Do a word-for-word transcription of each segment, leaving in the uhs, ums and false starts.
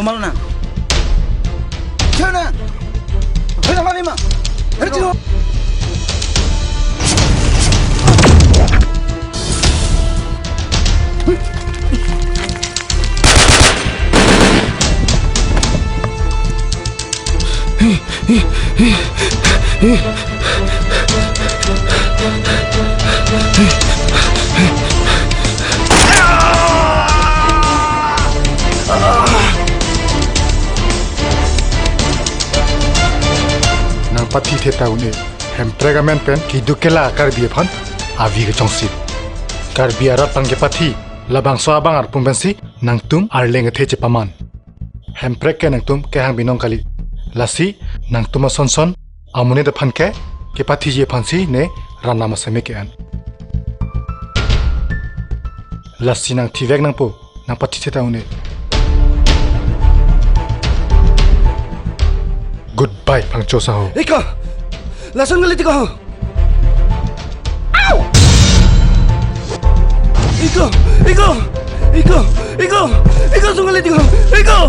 Malona. Chona. Hoi, sama ni ma. Hei, chino. Nangpathi theta un-e. Hemprek amen pen keduk kela Karbi aphan avi kechongsi. Karbi arat aphan kepathi labangso abang arpum pensi nangtum arleng kethe chepaman. Hemprek ke nangtum kehang binong kali. Lasi nangtum asonson amonit aphan ke kepathiji aphansi ne ran nam aseme ke-en. Lasi nangthivek nangpo, nangpathi theta un-e. Goodbye, Phangcho Saho. Iko! Lason kali tiko ho! Au! Iko! Iko! Iko! Iko! Iko sung kali tiko ho! Iko!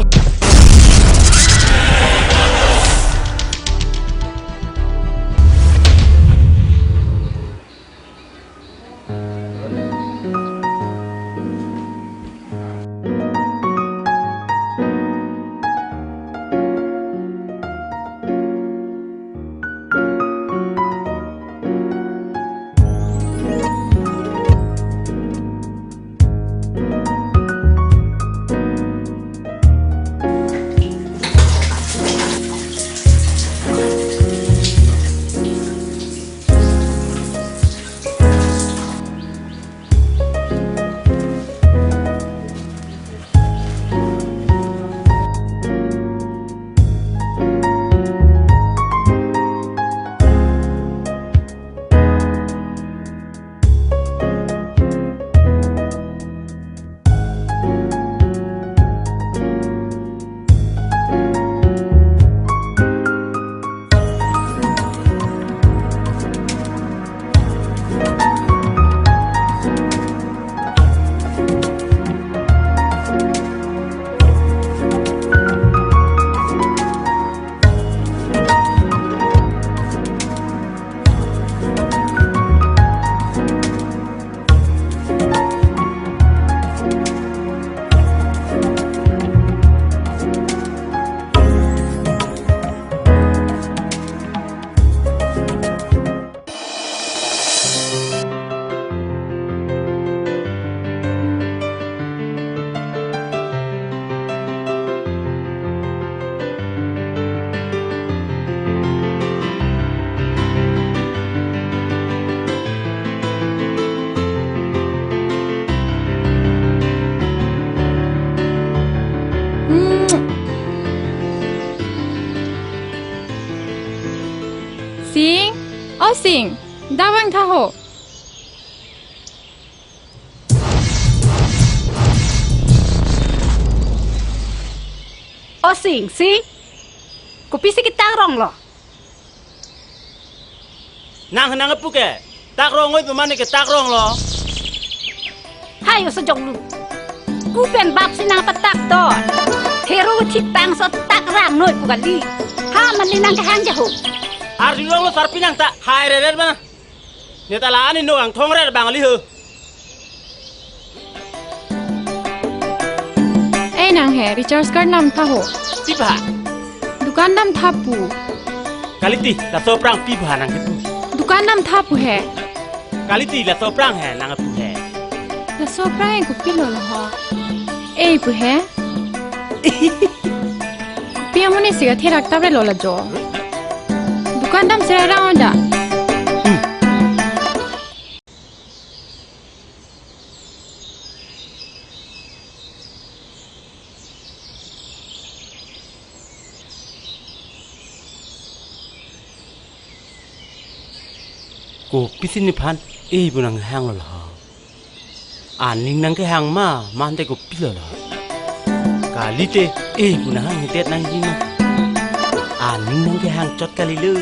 Sing, o Sing, dak vangtha ho. O Sing, Sing. Kopisi ketak rong lo? Nang nangpu ke tak rong oi pu mane ketak rong lo. Hai, oso jonglu. Ku pen bapsi nangpatak do. Thero thitang so tak rang noi pu kali. Ha mane nang kehang jahu. Arjulong lo sarpi nang ta hai reret mana. Ne ta la ani no angthong rer bang ali ho. Eh nang he, recharge card namtha ho. Pi pha? Dukan damtha pu. Kaliti, laso aphrang pi pha nang kepu? Dukan damtha pu he. Kaliti, laso aphrang he nang kepu he. Laso aphrang he kopilo lo ho. Eh pu he. Pi amonit si katherak tap re lo la jo. Dukan dam sera rang oda. Kopisi nephan eh pu nanghang lo ho. Aning nangkehang ma, mante kopilo lo. Kalite eh pu nanghanghedet nangji ma. Aning nangkehang chot kali lo.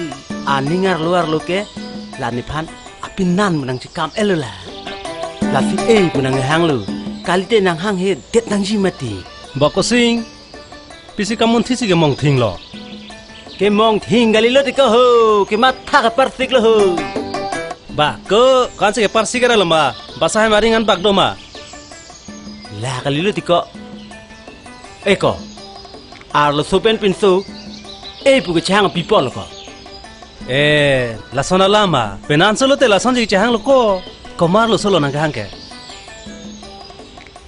Aning arlo arlo ke la nephan apinan pu nangchekam-et lo la. Lasi eh pu nanghang lo. Kalite nanghanghedet nangji mati. Bokosing. Pisi kamunthi si kemongthinglo. Kemongthing kalilo tiko ho, kematha kaparsik lo ho. Ba, ko, ko-an si keparsik ra lo ma, basa hem aring an bak do ma. La kalilo tiko. E ko, arloso pen pinso, e pu kechehang pi apot lo ko. E, lason alam ma, penan solo te lasonsi kechehang lo ko, komat arloso lo nangkehang ke.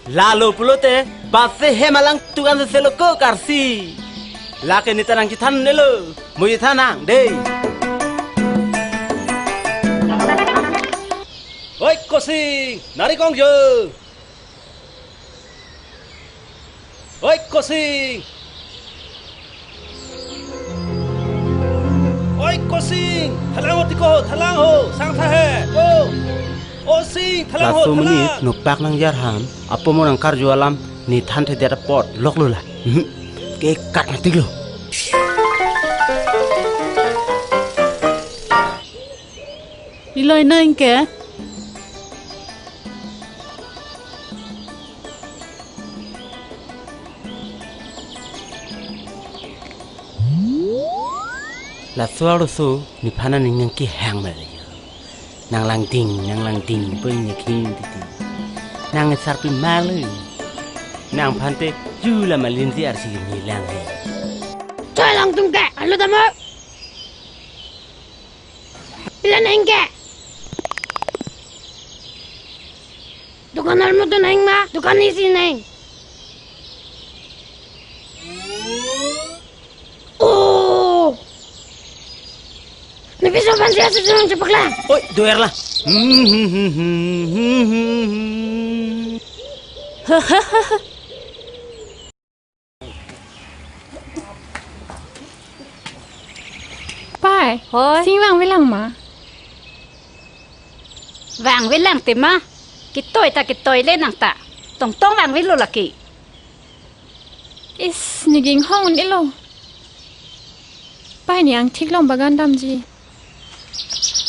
Lalo pulote, basa hem alangtum an se lo ko karsi. Lake ne ta nangchethan nelo, mo chethan nang, dei. Oi Kosing, nari kong jo. Oi Kosing. Oi Kosing, thalang ho tiko, thalang ho, sang tha he. O, O Sing, thalang ho, laso amonit thalang. Nopak nangjar ham, apo mo nangkarju alam, ne thanthedet apot, lok lo la. Mhm. Kekat matik lo. Iloi nang ke? Laso arloso nephan aning nangkehang ma le. Nanglangding, nanglangding, pu ne khing titi. Nang sarpi ma le. Nangphan te ju la Malinji arsi keme lang he. Choi alangtum ke, alo tamo. Pila neng ke? Dukan armut neng ma, dukan isi neng. Oh. Nepi so aphan si asusi nangchepaklang. Oi, doer la. Pai, hoi. Sing vangvelang ma? Vangvelang te ma? Ketoi ta ketoi le nang ta. Tongtong vangvelo lake. Is, ne ke inghong un-elo. Pai, ne angthik along bagan damji.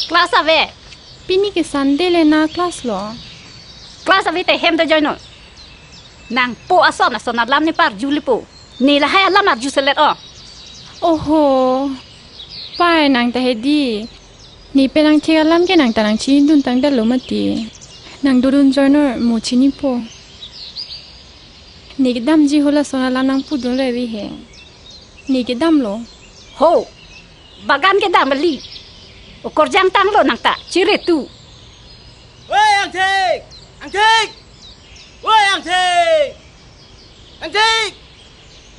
Class ave. Pini ke Sunday le na class lo. Class ave te hem ta join non. Nangpo ason ason alam ne parju lipo. Ne lahai alam arju selet o. Oho. Pai nang ta hedi. Ne pen angthik alam ke nang ta nangchini dun tangdet lo mati. Nang dodun join non mo chinipo. Ne kedamji ho lason alam nangpudun revi he. Ne kedam lo. Ho. Bagan kedam beli. Okorjang tanglo nang ta, chiri tu. Woi, angthik! Angthik! Woi, angthik! Angthik!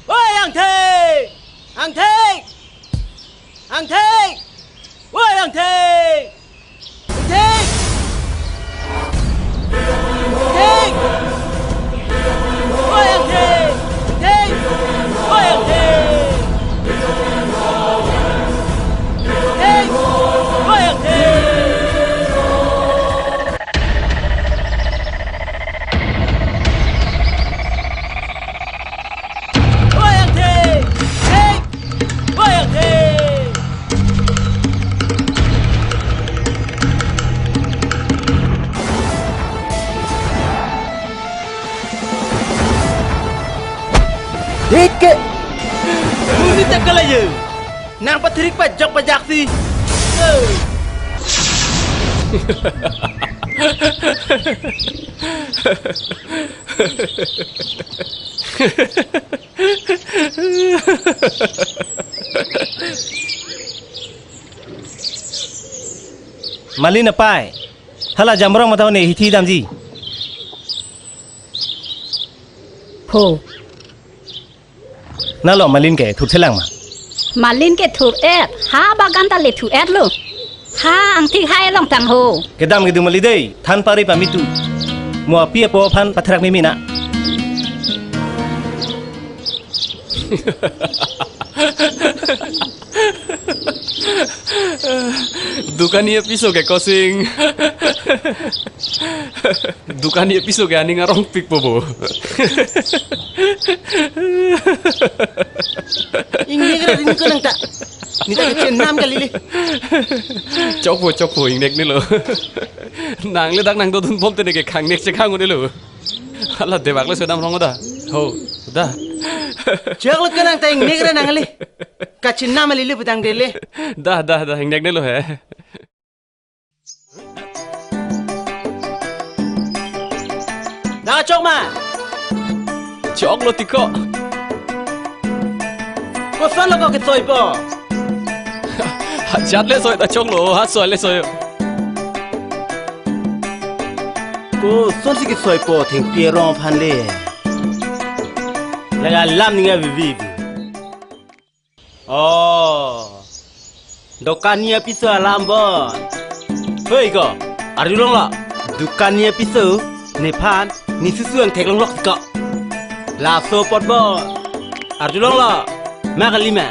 Woi, angthik! Angthik! Angthik! Woi, angthik! Angthik! Angthik! Woi, angthik! Angthik! Woi, angthik! Angthik! Woi, angthik! Woi, angthik! Thik! Woi, angthik! Thik ke! Uni tak kala ye! Nang pathirik pajok pajaksi! Malin apai, hala Jamrong matha ne hithi damji. Ho. Nalo Malin ke thurthelang ma? Malin ke thur-et, ha bagan ta le thu-et lo. Ha angthik hai long tang ho. Kedam kedum ali dei, than pari pamitu. Mo api apo aphan patherak mimi na. Dukani apiso ke Kosing. Dukani apiso ke aning arongpik po bo. Ingnek ra ring ko nang ta. Ne ta kechenam kali le. Chokpo, chokpo, ingnek nelo. Nang le dak nangdodun bom te ne ke khangnek chekhang un-elo. Hala debak le sodam rong da. Ho, da. Choklo ke nang ta ingnek re nang le. Kachinam ali le putang dele. Dah, dah, dah, ingnek delo he. Nang chok ma? Choklo tiko. Kosonlo ko kesoipo? Hajat le soi ta choklo, ha soi le soi. Kosonsi kesoipo Thengpi arong aphan le? Laga alam ning avivi. Oh. Dokani apiso alam bon. Hei ko, arjulonglo. Dokani apiso nephan ne susu angthek longlok ko. Laso apot bon. Arjulonglo. Ma kali ma?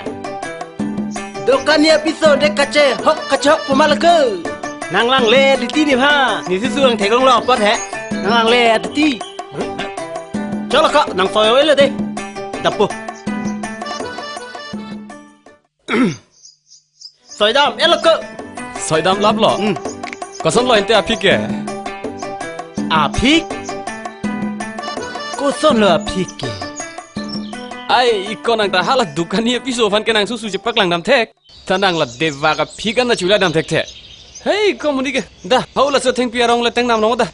Dokani apiso de kachehok kachehok pu ma lake. Nang langle titi nephan ne susu angthek longlok apot he. Nang langle titi. Choklo ko, nang soi oi lo de. Dapo. Soidam, elo ko. Soidam laplo. Hmm. Kosonlo ante aphik ke? Aphik? Kosonlo aphik ke? Ai, iko nang ta hala dokani apiso aphan ke nang susu chepaklangdam thek. Ta nang la deva ka phik an ta chuladam thekthe. Hei, ko muni ke. Dah, hau laso Thengpi arong le tengnam nong dah.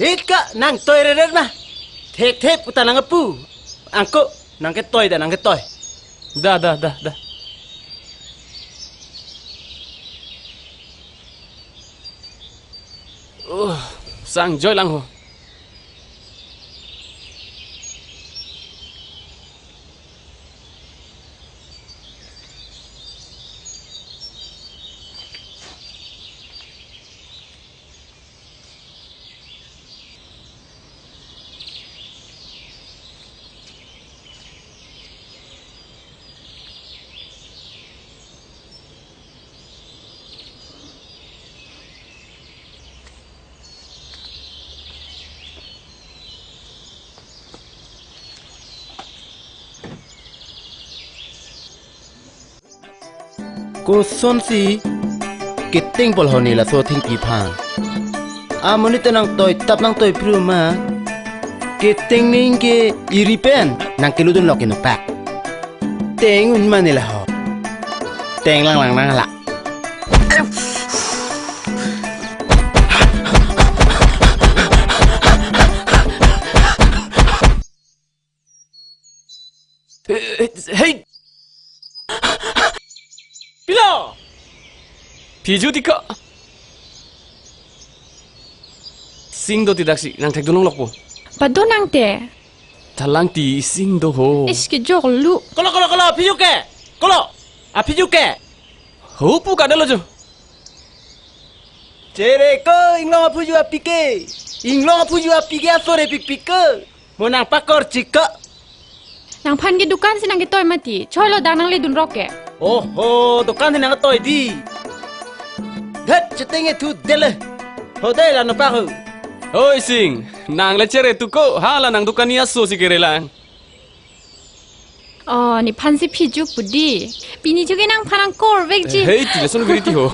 Thik ka nang toi reret ma. Thekthe puta nang apu. Angko nang ketoi dah, nang ketoi. Dah, dah, dah, dah. Uh, sang joi lang ho. Kosonsi keteng pol honi laso Thengpi aphan? Amonit ta nang toi tap nang toi pru ma. Keteng ning ke iri pen nang keludun lok inu pak. Teng un mane la ho. Teng lang lang nang la. Hei! Pilo! Phiju tiko. Sing do tidaksi, nang thekdun longlokpo. Pado nang te. Thalang ti sing do ho. Is kejok lu. Kolo, kolo, kolo, phiju ke. Kolo. A phiju ke. Ho pu kadalo jo. Chere ko inglong aphuju api ke. Inglong aphuju api ke asore pikpik ke. Mo nang pakor chik ko. Nangphan ke dukan si nang ketoi mati. Choi lo dang nang le dun rok ke. Oho, dukan si nang ketoi di. Dhet cheteng e thu dele. Ho dai la no pak ho. Oi Sing, nang le chere tu ko. Hala nang dukan ni aso si kere lang. Oh, nephan si phiju pu di. Pini ju ke nangphan angkor vekji. Hei, ti lason giri ti ho.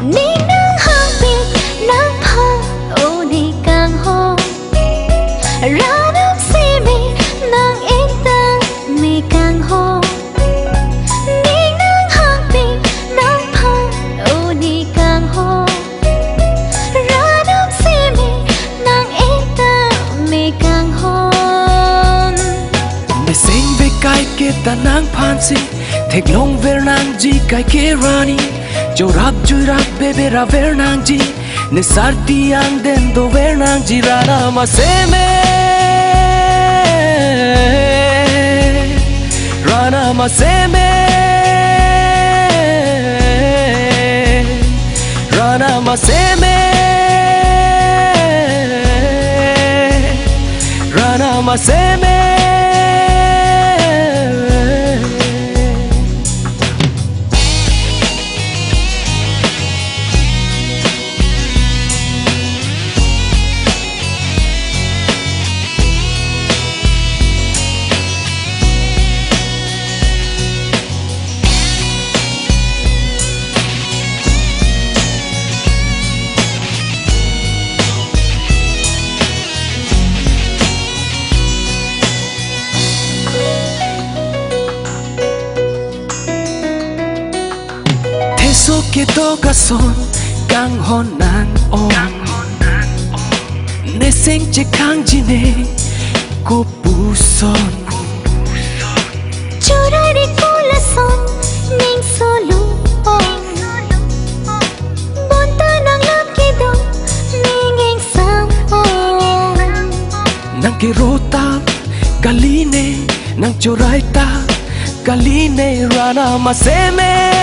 Ning nanghangpik nangphan uni kangho. Ranam seme nang-ingtang me kangho. Ning nanghangpik nangphan uni kangho. Ranam seme nang-ingtang me kanghon. Neseng bekai ke ta nangphan si theklong ver nangji kai ke rani. Jorap jurap bebe ra ver nangji. Ne sarti angden do ver nangji Ranam aseme. Ranam aseme. Ranam aseme. Ranam aseme. Kedo kason kanghon nang-ong. Neseng chekhang jine kopuson. Chorari kolason ning solo-ong. Bonta nang lam kedo ning ingsam-ong. Nang kerota kaline, nang chorai ta kaline, Rana Maseme,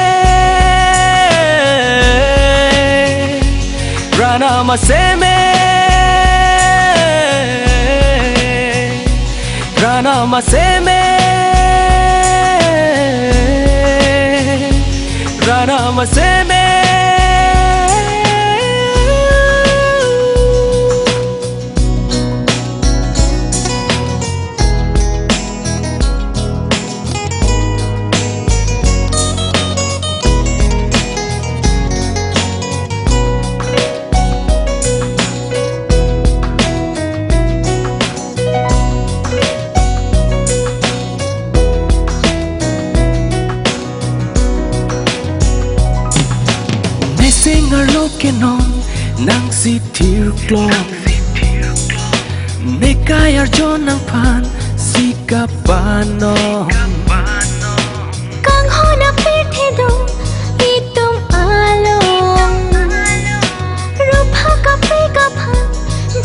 Rana Maseme, Rana Maseme, Rana Maseme. Neseng arlo ke non nangsi thirklong. Nekai arjon nangphan si kapanon. Kanghon apirthe do itum along. Rupha kape kaphan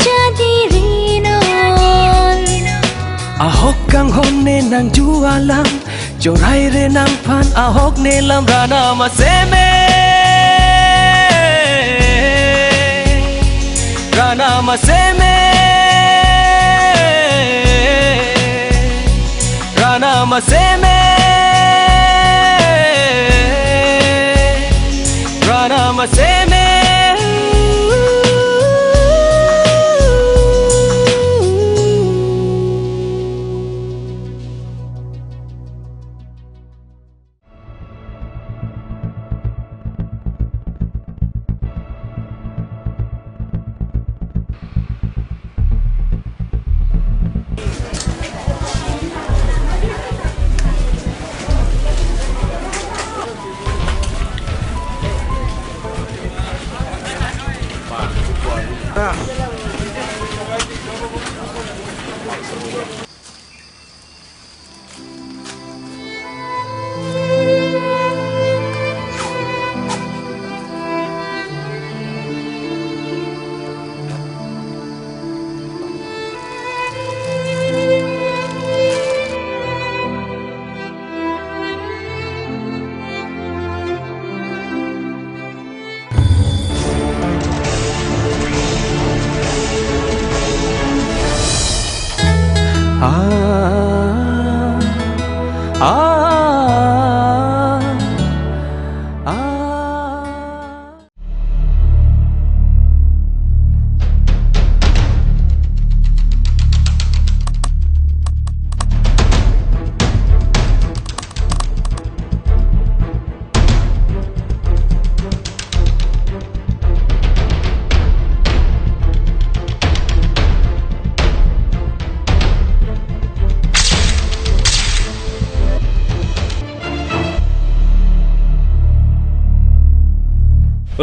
jadi rinon. Ahok kanghon ne nangju alam. Chorai re nangphan ahok ne lam, Rana Maseme, Rana Maseme, Rana Maseme, Rana Maseme.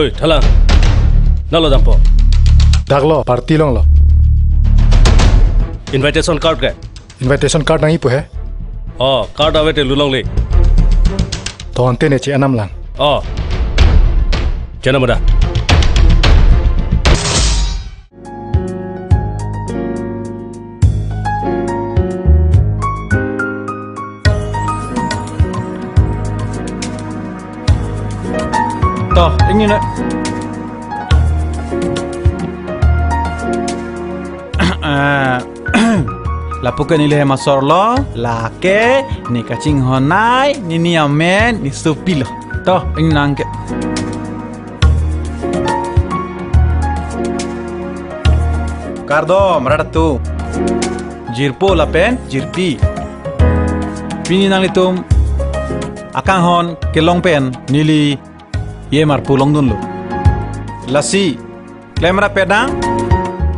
Oi, thalang. Nalo dampo. Daklo, party longlo. Invitation card ke? Invitation card nangji pu he. Oh, card ave te lu longle. Thon te ne che anam lang. Oh. Chena mada. To, ingni na. Eh, lapu ke neli hem asor lo, lake ne kachinghon nei, nini amen, ne sopi lo. To, ingni nang ke. Kardom, rat atum. Jirpo lapen jirpi. Pini nanglitum akanghon kelong pen neli yemar pu longdunlo. Lasi, klemra penang,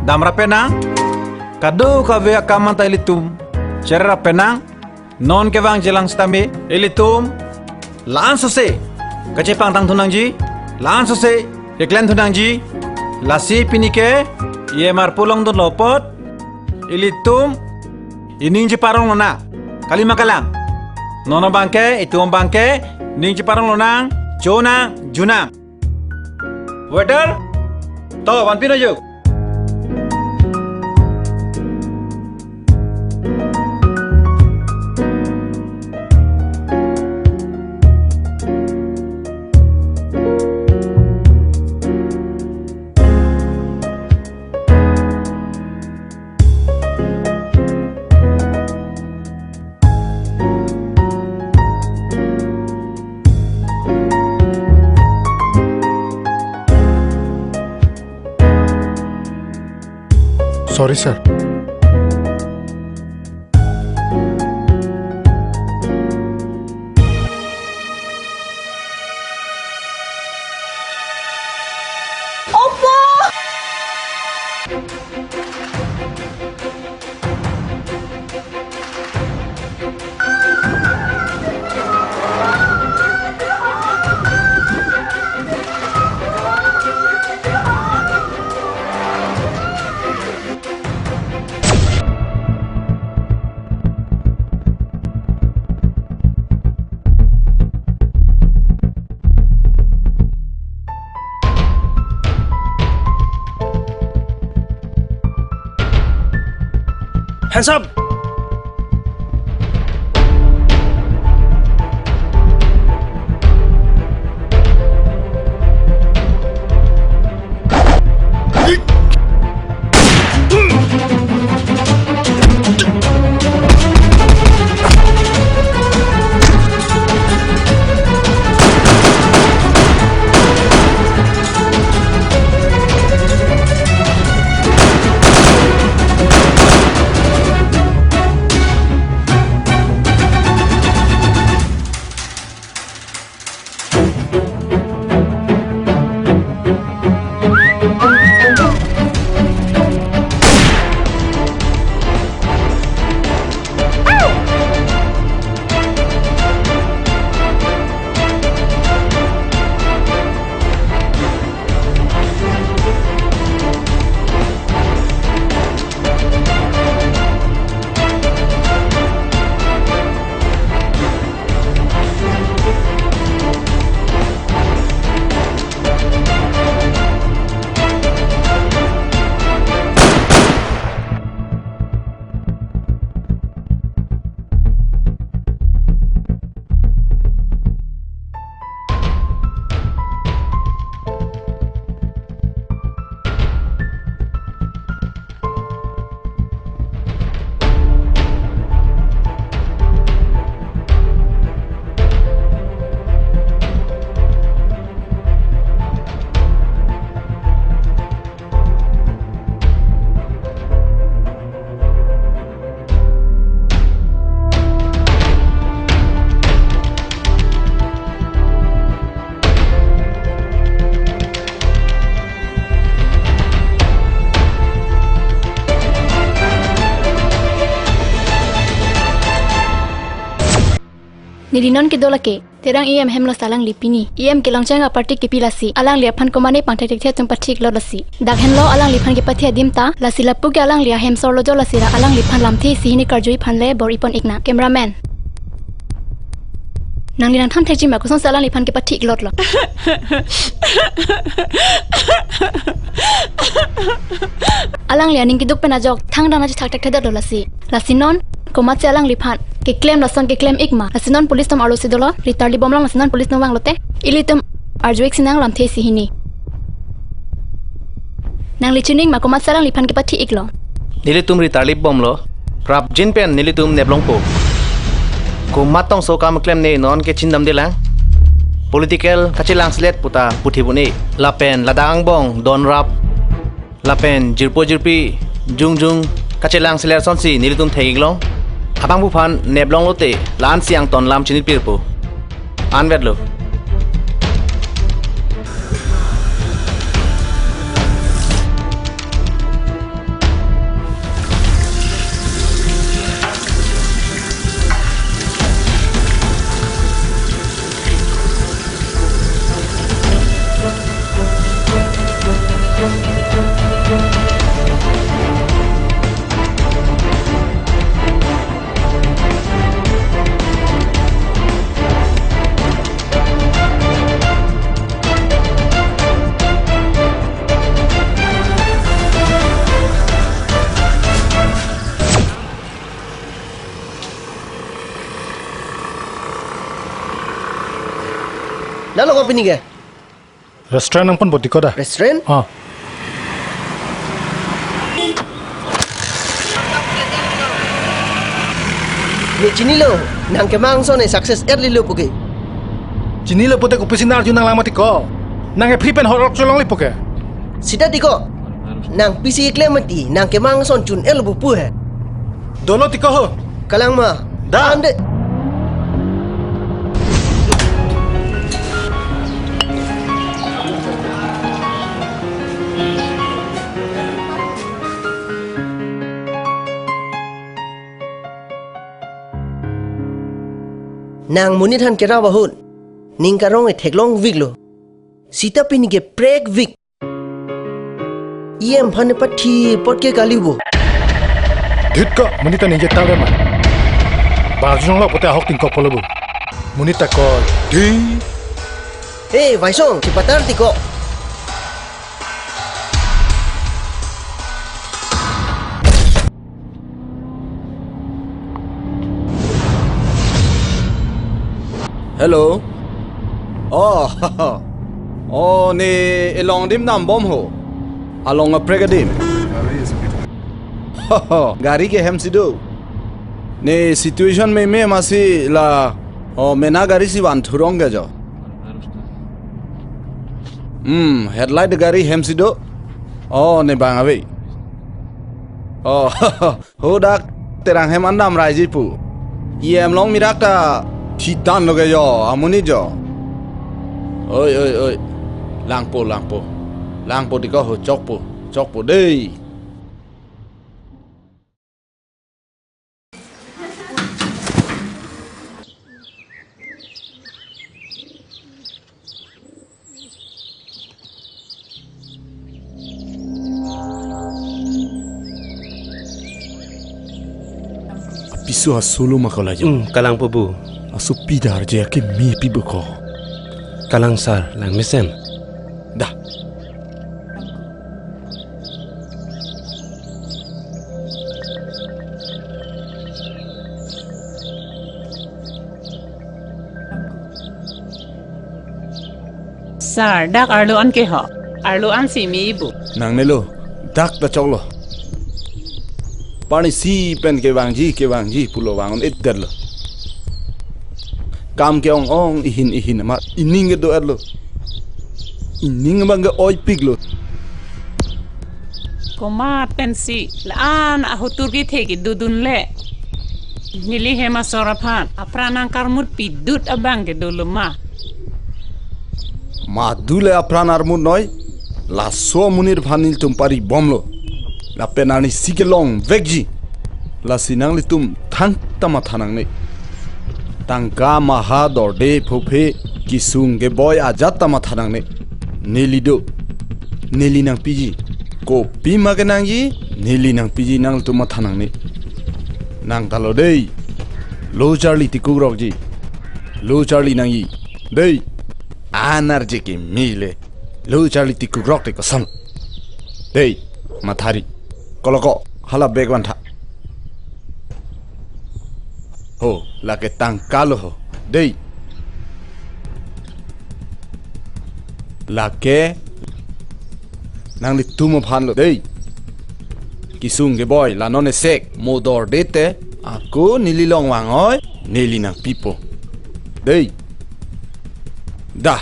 damra penang, kadokave akam anta ilitum cherera penang, non kevangji lang sitame, ilitum la-an sose kachepangtang thu nangji, Langsose keklem thu nangji. Lasi pini ke E M R pulong dun lo apot ilitum ining cheparong lonang. Kalima kalang. Non abangke, itum abangke ining cheparong lonang, chonang, junang. Waiter, to, vanpi non jo. Sorry, sir. Opo! Hands up! Neli non kedo lake, Terang E M hemlo si alangli pini. E M kelongcheng aparty kepi lasi, alangli aphan komatne pangthekthekthe atum pathi-iklot lasi. Dak henlo alangliphan kepathe adim ta, lasi lapu ke alangli ahem sorlo jo lasi ra alangliphan lamthe isi hini karju-i aphan le bor-ipon-iknang. Cameraman. Nangli nangthan thekji ma kosonsi alangliphan kepathe-iklotlo. Alangli aning keduk pen ajok thangta nangchethak thekthedetlo lasi. Lasi non, komatsi alangliphan keklem lason keklem-ik ma. Lasi non police atum arlosi dolo, ritarlibomlang lasi non police atum vanglote. Ilitum arju-ik sinang lamthe isi hini. Nangli chining ma komatsi alangliphan kepathe-iklo. Nelitum ritarlibomlo, prapjin pen nelitum neplongpo. Komat tongso kam klemne non ke chindamdelang. Political kachelangselet puta puthi bu-un-e. Lapen ladak angbong donrap. Lapen jirpo jirpi jongjong kachelangselet asonsi nelitum thek-iklong. Abang buphan neplonglote la-ansi angton lam chinipirpo. Anvetlo. Nalo ko pini ke? Restaurant nangponpo tiko da. Restaurant? Ah. Ne chinilo, nang kemang ason ne success-etlo puke. Chinilo pute kopisi nang arju nanglang ma tiko. Nang e free pen hor ok cholongle puke. Sita tiko. Nang pisi klem mati, nang kemang ason chun-etlo pu he. Dolo tiko ho. Kalang ma. Da. Ande. Nang monit aphan kerap ahut, ning karong e theklongviklo. Sita pini ke prekvik. E M aphan ne pathi apot ke kali bo. Dhit ko, monit ta ningje tal re ma. Barjong lo pote ahok tingkok polo bo. Monit ta ko ding. Hey, Vaisong, chipatar tiko. Hello. Oh, oh, ne elong adim dambom ho. Along kaprek adim. Gari ke hem si do. Ne situation meme masi la, oh, mena gari si van thurong ke jo. Hmm, headlight gari hem si do. Oh, ne bang ave. Oh, ho dak Terang hem an damraiji pu. E M along mirak ta thitan lo ke jo, amonit jo. Oi, oi, oi. Langpo, langpo. Langpo tiko ho, chokpo, chokpo dei. Apiso asolo ma ko la jo. Hmm, kalangpo bu. Aso pidar je akimi pi bu ko. Kalang sar, lang mesen. Da. Sir, dak arlo an ke ho. Arlo an si mi bu. Nangnelo, dak ta choklo. Pani si pen kevangji, kevangji pulo vang un-edetlo. Kam ke-ong-ong ihin ihin amat ining kedo-etlo. Ining abang ke-oipiklo. Komat pensi la-an ahotur kethe kedodunle. Neli hem asor aphan apran nangkarmut pidut abang ke dolo ma. Madu le apran armut noi, laso amonit aphan nelitum paribomlo. Lapen arnisi kelongvekji. Lasi nanglitum thangta matha nangne. Tangka maha dorde phophe kesung keboi ajat ta matha nangne. Neli do. Neli nangpiji. Kopima kenangji, neli nangpiji, nanglitum matha nangne. Nang ta lo dei. Lo charli tikukrokji. Lo charli nangji. Dei. An arje kimi le. Lo charli tikukrok te koson. Dei. Mathari. Koloko. Hala bag vantha. Ho, lake tangka lo ho. Dei. Lake nanglitum aphan lo. Dei. Kesung keboi, la non esek, mo dorde te, ako neli along vang-oi, neli nangpipo. Dei. Da.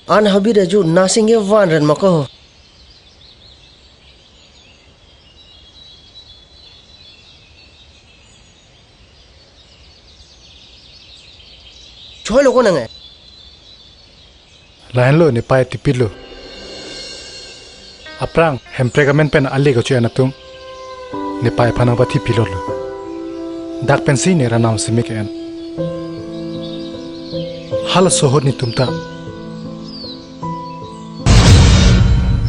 An habit aju nasing ke van ren ma ko. Choi lo ko nang e. Lahenlo, ne pai tipitlo. Aphrang hemprek amen pen ale kacho-en atum ne pai aphan nangpathi pilotlo. Dak pensi ne ranam simi ke-en. Halaso ahut netum ta.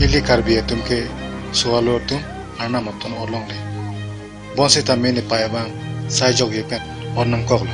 Ili Karbi atum ke so-alo atum, arnam atum orlongle. Bonsitame ne pai abang sai jokje pen ornam koklo.